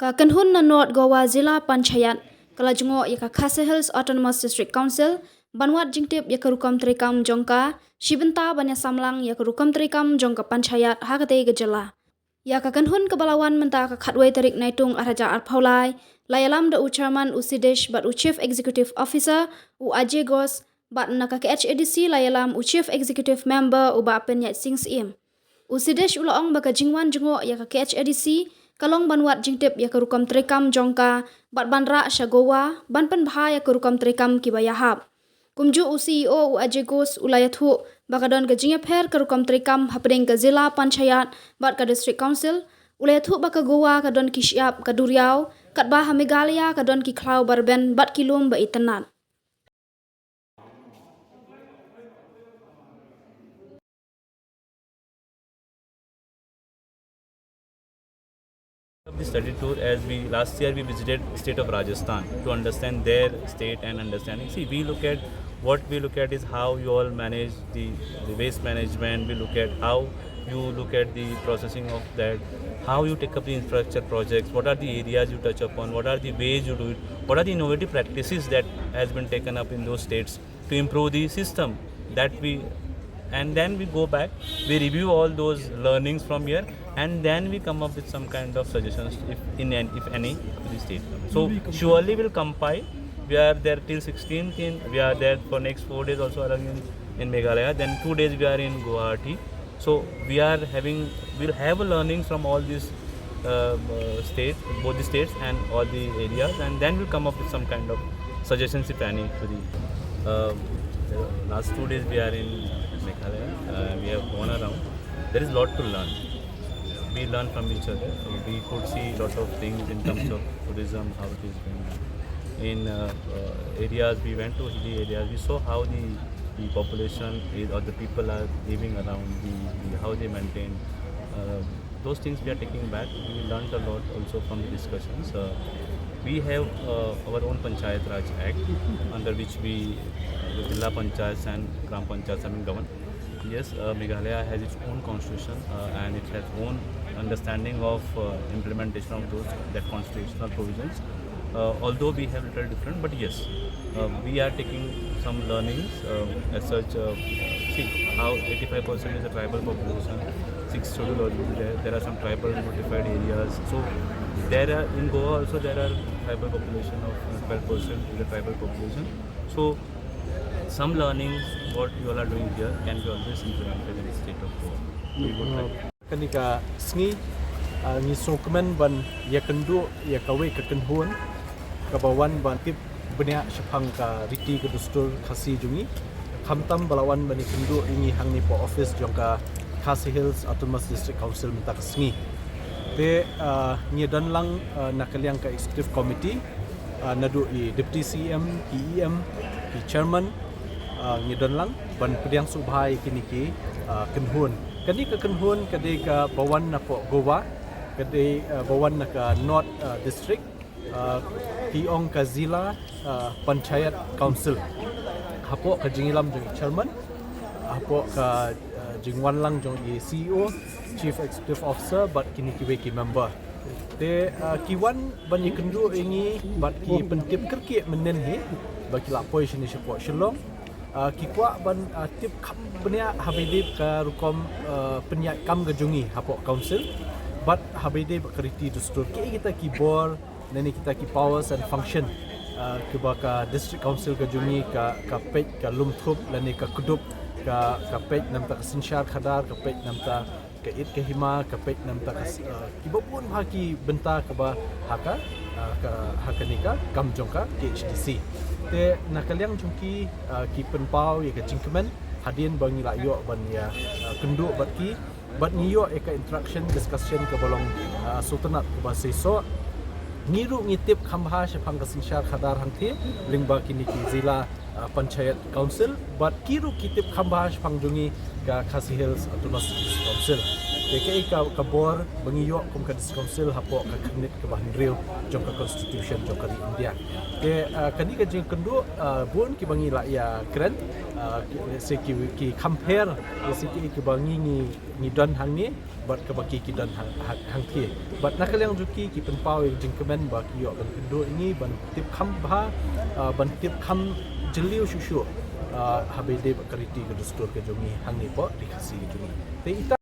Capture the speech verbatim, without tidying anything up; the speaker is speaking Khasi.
Ka kynhun na North Goa Zilla Panchayat ka la jngoh ïa ka Khasi Hills Autonomous District Council ban wad jingtip ïa ka rukom treikam jong ka, shi bynta ban ïa samlang ïa ka rukom treikam jong ka panchayat ha katei ka jylla. Ïa ka kynhun kaba la wan mynta ka khatwei tarik Naitung arhajar arphew lai, la ïalam da u chairman u Sidesh bad u chief executive officer u Ajay Ghosh, bad na ka K H A D C la ïalam u chief executive member u Bah Pynïaid Sing Syiem. U Sidesh u la ong ba ka jingwan jngoh ïa ka K H A D C ka long ban wad jingtip ïa ka rukom treikam jong ka bad ban rah sha Goa ban pynbha ïa ka rukom treikam kiba ïahap. Kumjuh u C E O u Ajay Ghosh u la ïathuh ba ka don ka jingïapher ka rukom treikam hapdeng ka Zilla Panchayat bad ka District Council. U la ïathuh ba ka Goa ka don ki shyiap ka duriaw, katba ha Meghalaya ka don ki khlaw ba rben bad ki lum ba itynnad. Of the study tour, as we last year we visited state of Rajasthan to understand their state and understanding. See, we look at, what we look at is how you all manage the, the waste management. We look at how you look at the processing of that, how you take up the infrastructure projects, what are the areas you touch upon, what are the ways you do it, what are the innovative practices that has been taken up in those states to improve the system that we, and then we go back, we review all those learnings from here, and then we come up with some kind of suggestions, if in an, if any, to the state. So surely we'll compile. We are there till sixteenth in, we are there for next four days also around in, in Meghalaya. Then two days we are in Guwahati. So we are having, we'll have a learnings from all these uh, uh, state, both the states and all the areas, and then we'll come up with some kind of suggestions, if any, to the. Uh, the last two days we are in Meghalaya. Uh, we have gone around. There is a lot to learn. We learn from each other. We could see a lot of things in terms of tourism, how it is going. In uh, uh, areas we went to, hilly areas, we saw how the, the population is, or the people are living around, the, the how they maintain. Uh, those things we are taking back. We learned a lot also from the discussions. Uh, we have uh, our own Panchayat Raj Act, under which we, uh, the Zilla Panchayats and Gram Panchayats have been governed. Yes, uh, Meghalaya has its own constitution uh, and it has own understanding of uh, implementation of those, that constitutional provisions. Uh, although we have little different, but yes, uh, we are taking some learnings uh, as such. Uh, see how eighty-five percent is a tribal population, sixth schedule already there. There are some tribal notified areas. So there are, in Goa also there are tribal population of twelve percent is a tribal population. So some learnings what you all are doing here can be always implemented in the state of Goa. We would like. Kane ka sngi uh, ngi sngewkmen ban ïakynduh ïa kawei ka kynhun kaba wan ban tip bniah shaphang ka riti ka dustur Khasi jong ngi. Khamtam ba la wan ban ïakynduh ïa ngi hangne hapoh office jong ka Khasi Hills Autonomous District Council mynta ka sngi. Te uh, ngi don lang uh, na ka liang ka executive committee uh, naduh i deputy C M, i E M, i chairman, uh, ngi don lang ban pdiang sngewbha ïa kine ki uh, kynhun. Kane ka kynhun ka dei kaba wan napoh Goa, ka dei uh, ba wan na ka North uh, District, uh, ki ong ka Zilla uh, Panchayat Council. Hapoh ka jingïalam jong i chairman, hapoh ka uh, jingwan lang jong i C E O, Chief Executive Officer bad kine kiwei ki member. Te uh, ki wan ban ïakynduh ïa ngi bad ki pyntip kyrkieh mynnin hi ba ki la poi shane shapoh Shillong. Uh, ki kwah ban uh, tip kham bniah haba ïadei ka rukom uh, pynïaid kam ka jong ngi hapoh council bad haba ïadei bad ka riti dustur, kiei kita ki bor lane kita ki powers and function uh, kiba ka district council ka jong ngi ka, ka peit, ka lum thup lane ka kdup, ka, ka peit namar ka synshar khadar, ka peit namar ka ïit ka hima, ka peit namar ka uh, kiba bun bha ki bynta kaba ha ka uh, ka ha kane ka kam jong ka K H A D C. Te na ka liang jong ki uh, ki pynpaw ïa ka jingkmen hadien ba ngi la ïoh ban ïa uh, kynduh bad ki bad ngi ïoh ïa ka interaction, discussion kaba long uh, sngewtynnat, kaba seisoh. Ngi ruh ngi tip kham bha shaphang ka synshar khadar hangthie lyngba kine ki Zilla uh, Panchayat Council bad ki ruh ki tip kham bha shaphang jong ngi ka Khasi Hills Autonomous District Council. Te kaei ka, ka bor ba ngi ïoh kum ka District Council hapoh ka khyrnit kaba hynriew jong ka Constitution jong ka ri India. Te, ah, kane ka jingkynduh, ah, bun kiba ngi la ïa kren, ah, ki, let's say ki, ki compare, let's say ki, kiba ngi, ngi, ngi don hangne bad kaba ki, ki don hang, hang, hangthie. Bad na ka liang jong ki, ki pynpaw ïa ka jingkmen ba ki ïoh ban kynduh ïa ngi ban tip kham bha, ah, ban tip kham jylliew shuh shuh, ah, haba ïadei bad ka riti ka dustur ka jong ngi hangne hapoh Ri Khasi ka jong ngi. Te ita